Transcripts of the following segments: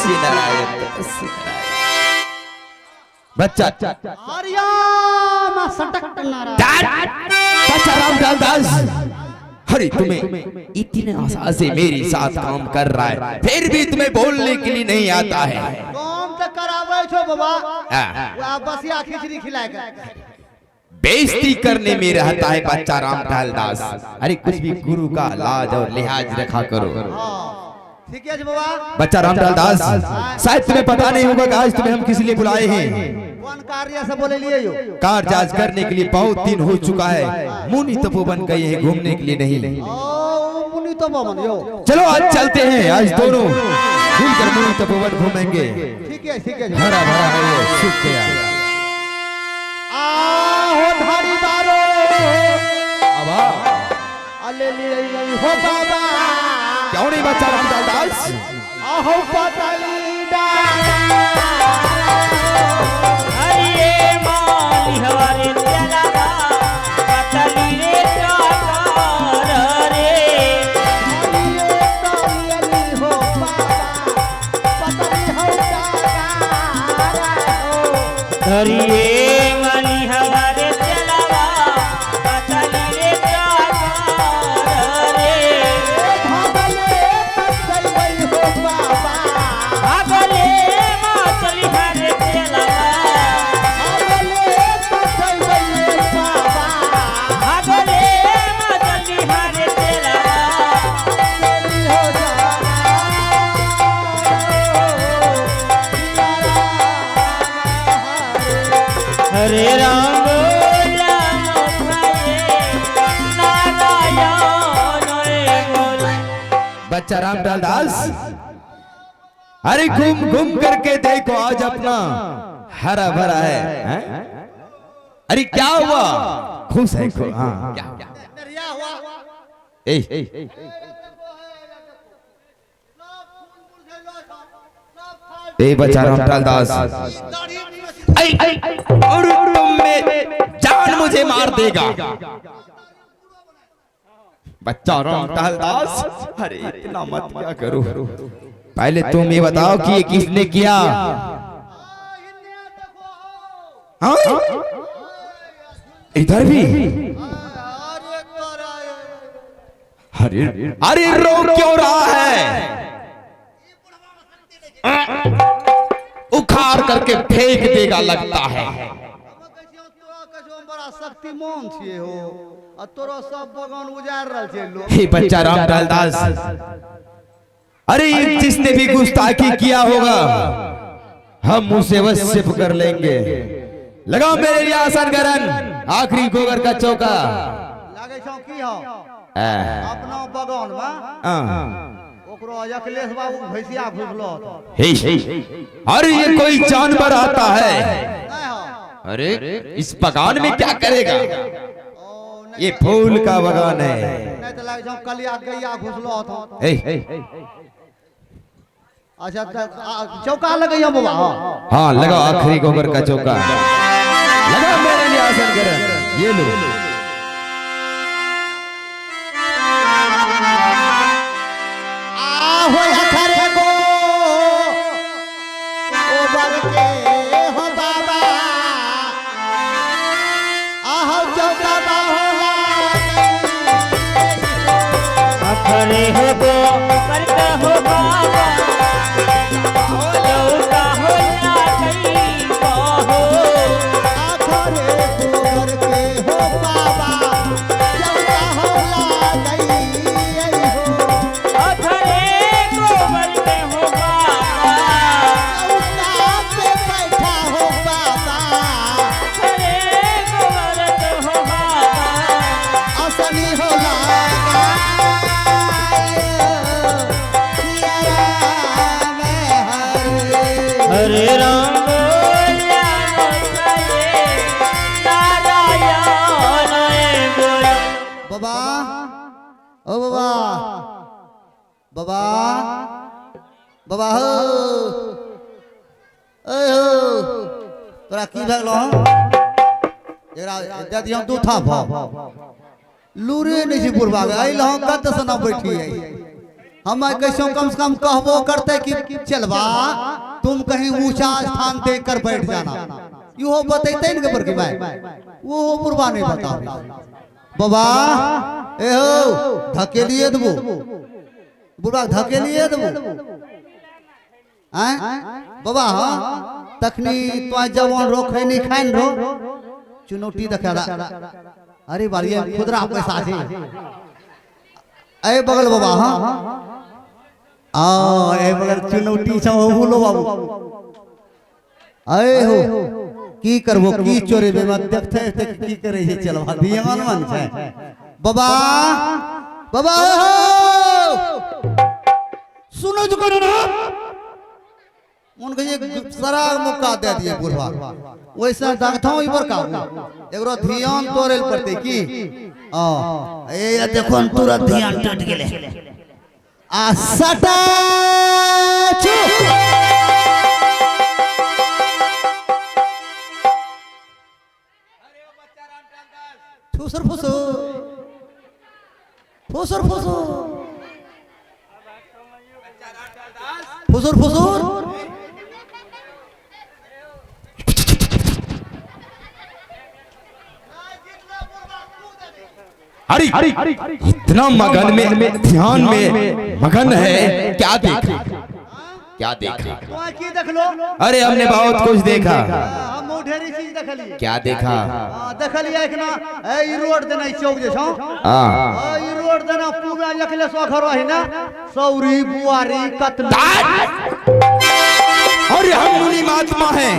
तपस्वी नारायण, तपस्वी नारायण। बच्चा आर्या सटक नारायण। बच्चा रामलाल दास, अरे तुम्हें इतने आशा से मेरे साथ काम कर रहा है, फिर भी तुम्हें बोलने के लिए नहीं आता है। काम तऽ कराबै छो बाबा। हाँ। वएह बसिया खिचड़ी खिलाय के। बेइज्जती करने में रहता है बच्चा रामलाल दास। अरे, कुछ भी गुरु का लाज और लिहाज रखा करो। हाँ, ठीके छै बाबा। बच्चा रामलाल दास, शायद तुम्हें पता नहीं होगा कि आज तुम्हें हम किस लिए बुलाए हैं। कोन कार्य से बोलेलिए यो? कार्य आज करने के लिए बहुत दिन हो चुका है। मुनि तपोवन गए हैं, घूमने के लिए नहीं। ओ मुनि तपोवन यो। चलो, आज चलते हैं। आज दोनों मिलकर मुनि तपोवन घूमेंगे। ठीके, ठीके छै। हरा भरा है, वो सूख गया। आहो धारी बारो अले लिए हो बाबा। क्यों नहीं बच्चा रामलाल दास? आहो पतली डाला। हरिये माली हवारे चलावा पतली रे चाकर रे। हरिये तलियली हो बाबा, पतली हो डाला हो। हरिये माली हवारे चलावा पतली रे चाकर रे। भागले तसलई हो बाबा। भागले मातली हरे चलावा। भागले तसलई बाबा। भागले मातली हरे चलावा। चली हो जाना हरे राम बोला नारायण बोल। बच्चा रामलाल दास, अरे घूम घूम करके देखो, आज अपना हरा भरा है, हैं? अरे, क्या हुआ? खुश है? हाँ, क्या? नरिया हुआ। ए। ए बच्चा रामलाल दास, और तुम में जान मुझे मार देगा। बच्चा रामलाल दास, अरे इतना मत क्या करो। पहले तुम ये बताओ कि ये किसने किया? हाँ? इधर भी। अरे अरे, रो क्यों रहा है? उखाड़ करके फेंक देगा लगता है। बड़ा शक्तिमान छियै हो आ तोरो सब बगान उजाड़ रहल छै लोग। हे बच्चा रामलाल दास, अरे ये जिसने भी गुस्ताखी किया होगा, हम उसे अवश्य पकड़ लेंगे। लगाओ मेरे लिए आसान करन आखिरी गोबर का चौका। लागै छौ की हो अपना बगान में ओकरो अखिलेश बाबू भैंसिया घुसलो। हे, अरे ये कोई जानवर आता है। नहीं हो। अरे, इस बगान में क्या करेगा? ओ, नहीं। ये फूल का बगान है। नहीं तऽ लागै छौ कलिया गैया घुसलो हतो। ए। अच्छा तऽ चौका लगैया बाबा, हाँ। हाँ, लगाओ, आखिरी गोबर का चौका लगाओ मेरे लिए आसान करन। ये लो। आहो अखरे गो ओ बर के हो बाबा, आहो चौका बाहोला। अखरे हो गो पर हो बाबा, चौका हो गई हो। अखरे गोबर के हो बाबा, चौका होला गई हो। अखरे गोबर के हो बाबा। चौका पे बैठा हो बाबा। अखरे गोबर के हो बाबा। असनी होला हरे राम बोला नारायण बोल। बाबा, ओ बाबा, बाबा, बाबा हो, ए हो, तोरा की भए गेलौ? एकरा दे दियौ दू थाप। लूरे नहि छै बुढ़बा के। अइल हम कत से ना बैठी है। हम कैसो कम से कम कहबो करते कि चलबा तुम कहीं ऊंचा स्थान देख कर बैठ जाना। इहो बतैते ने बड़की भाई, वो बुढ़वा नहीं बतावे। बाबा ए हो धकेलिए देबो, बुढ़वा धकेलिए देबो। आय बाबा हाँ तखनी तो जवान रो खैनी खाइन रो चुनौती देखा। अरे बारिया खुदरा पैसा छे। ए बगल बाबा हाँ आ ए बगल चुनौती छौ हुलो बाबू। अरे हो की करबो की चोरेबे मत देखते ते की करे छै चलबा ध्यान मन छै। बाबा बाबा हो सुनो जो करो ना उनके ये सारा मौका दे दिए बुढ़वा। वैसा देखता हूं इबर का एकरो ध्यान तोड़े पड़ते की आ ए देखो तुरंत ध्यान टूट गेले आ सटा छु। फुसर फुसर फुसर फुसर फुसर फुसर। अरे इतना मगन में ध्यान में मगन है, क्या देखा क्या देखा? की देख लो? अरे हमने बहुत कुछ देखा। हम ढेरी चीज देखलिए। क्या देखा? देखलिए एकना ए ई रोड देना ई चौक जे छौ। हां ई रोड देना पूरा एकले सौ घर रही ना सौरी बुआरी कतली। अरे हम मुनि महात्मा हैं,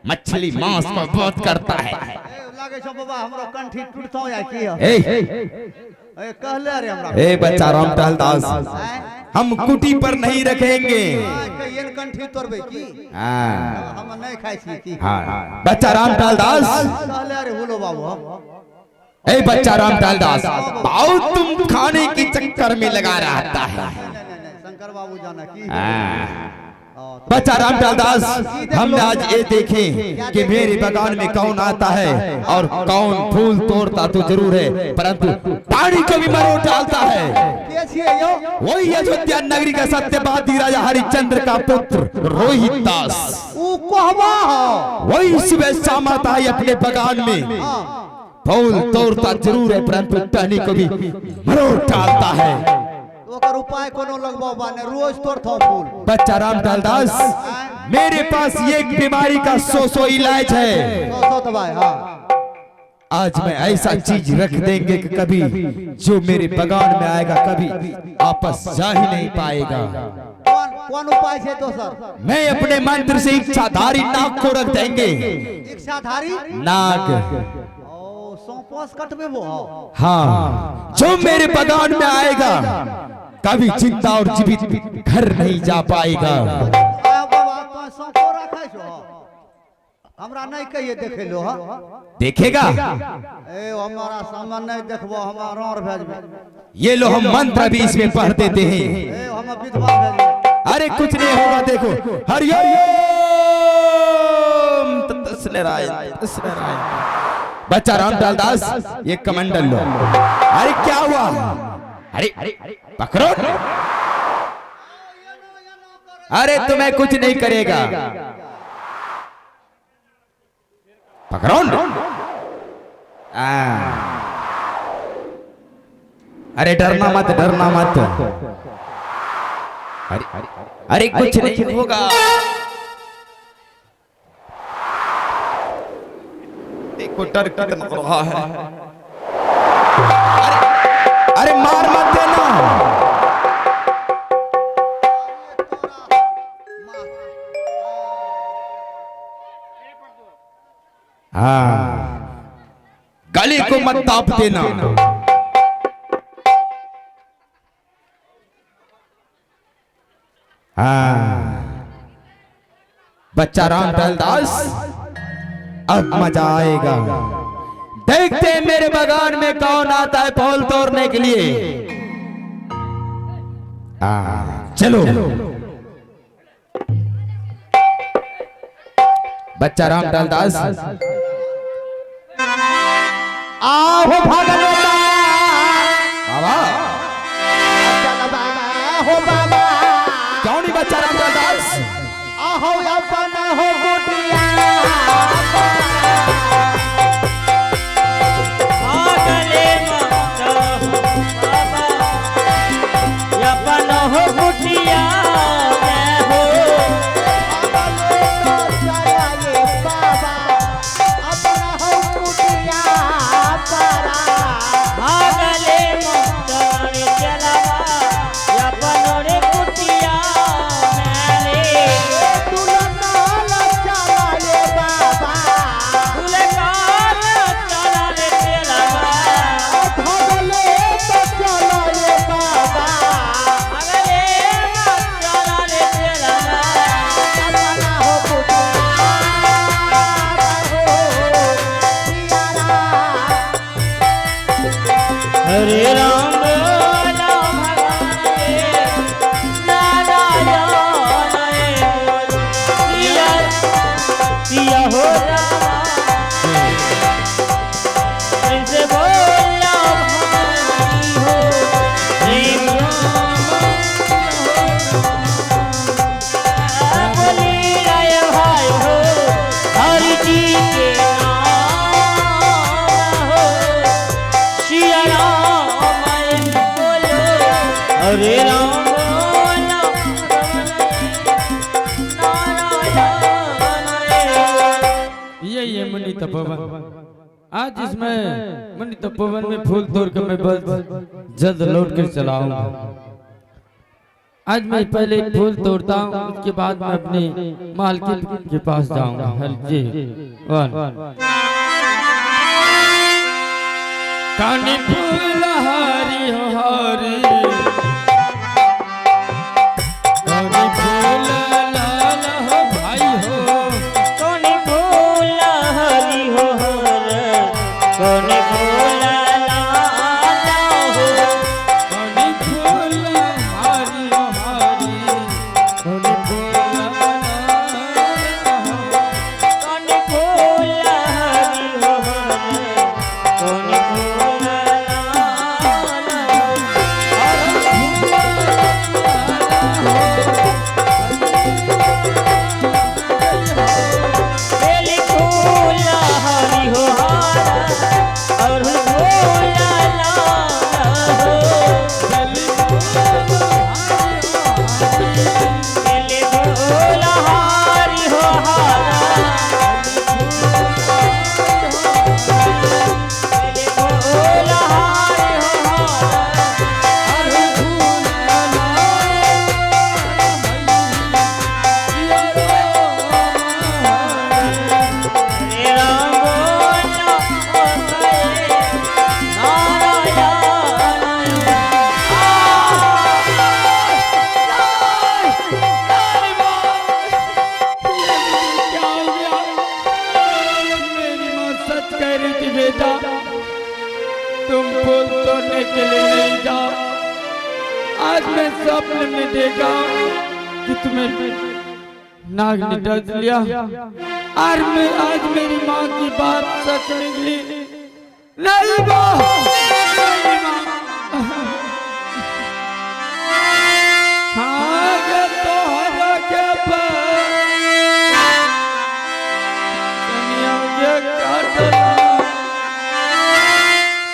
मछली मांस पर बहुत करता है। लागे छौ बाबा हमरो कंठी टूटतो या की है? ए ए कहले रे हमरा। ए बच्चा रामटहल दास, हम कुटी पर नहीं रखेंगे। कहियन कंठी तोड़बे की? हां हम नहीं खाइ छी की? हां बच्चा रामटहल दास कहले रे हुलो बाबू हम। ए बच्चा रामटहल दास, बहुत तुम खाने के चक्कर में लगा रहता है। नहीं नहीं शंकर बाबू जाना की? हां बच्चा रामटहल दास, हमने आज ये देखे कि मेरे बगान में कौन आता है और कौन फूल तोड़ता तो जरूर है, परंतु पानी को भी मरोड़ डालता है। वही अयोध्या नगरी का सत्यवादी राजा हरिश्चंद्र का पुत्र रोहित दास, वही सुबह शाम आता है अपने बगान में, फूल तोड़ता जरूर है परंतु टहनी को भी मरोड़ डालता है। ओकर उपाय कोनो लगबो बाने रोज तोड़थो फूल। बच्चा रामटहल दास, मेरे पास ये एक बीमारी का 100 इलाज है। 100 दवाई। हाँ आज मैं ऐसा चीज रख देंगे कि कभी जो मेरे बगान में आएगा कभी आपस जा ही नहीं पाएगा। कौन कौन उपाय है दोसर? मैं अपने मंत्र से इच्छाधारी नाग को रख देंगे। इच्छाधारी नाग। ओ सौंपस कटबे वो। हाँ जो मेरे बगान में आएगा कभी चिंता और जीवित घर नहीं जा पाएगा। बाबा तो सौंपो रखे छो हमरा नहीं कहिए देखे लो। हाँ देखेगा? ए हमारा सामान नहीं देखबो, हमारा और भेजबे। ये लो हम मंत्र भी इसमें पढ़ देते हैं। ए हम विधवा भेजबे। अरे कुछ नहीं होगा, देखो हरिओम तत्सनारायण। बच्चा रामटहल दास, ये कमंडल लो। अरे क्या हुआ? अरे पकड़ो। अरे तुम्हें कुछ नहीं करेगा, पकड़ो। अरे डरना मत, डरना मत। अरे अरे कुछ नहीं होगा। देखो डर कितना रहा है। अरे अरे मार मत देना। हाँ गले को मत ताप देना। हाँ बच्चा रामटहल दास, अब मजा आएगा। देखते हैं मेरे बगान में कौन आता है फूल तोड़ने के लिए। चलो बच्चा रामटहल दास, आओ भगवान बाबा चलबा। बच्चा रामलाल दास। आहो अपन हो कुटिया भागले मत हो बाबा अपन हो कुटिया में हो। भागले मत रे चलवा अपन रे कुटिया में रे। तुलकाल चला रे चलवा भागले मत चला रे चलवा। हरे राम बोलो भगवान नारायण बोलो सिया सिया हो राम ऐसे बोलो भाई हो श्री राम बोली राय भाई हो हरि जी के नाम हो सिया राम बोलो हरे राम बोलो नारायण। यही है मुनि तपोवन। आज इसमें मुनि तपोवन में फूल तोड़ कर मैं बस जल्द लौट कर चलाऊंगा। आज मैं पहले फूल तोड़ता हूँ, उसके बाद मैं अपनी मालकिन के पास जाऊंगा। हर जी वन कानी फूल हरी हो हरी, कानी फूल लाल हो भाई हो, कौन फूल हरि हो हर कौन फूल लाल हो कानी फूल हरी हो हरी, कानी फूल लाल हो। कौन फूल हरि हो हर कौन फूल लाल हो। बेली फूल हरि हो हर और फूल लाल हो। बेली फूल हरि हो हर बेली फूल हरि हो हर। हरे राम बोलो नारायण। क्या हो गया? मेरी माँ सच कह रही थी, बेटा तुम फूल तोड़ने के लिए नहीं जाओ। आज मैं स्वप्न में देखा कि तुम्हें नाग ने डस लिया और मैं आज मेरी माँ की बात सच निकली। नहीं माँ, नहीं माँ। हाँ के तोहरा के पास दुनिया के काटला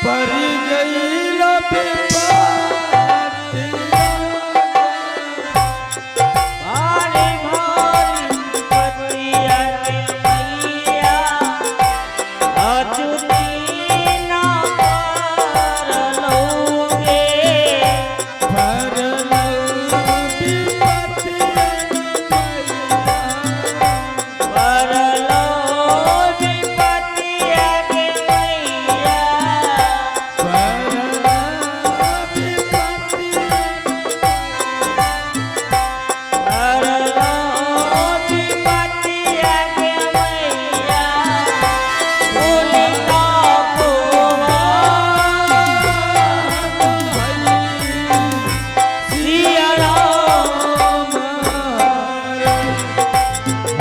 परी गई रबी भारी भारी पतिया के मैया अचुती ना परलोगे। परलोगे पतिया के मैया परलोगे पतिया के मैया भूलिका सिया राम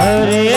हरे।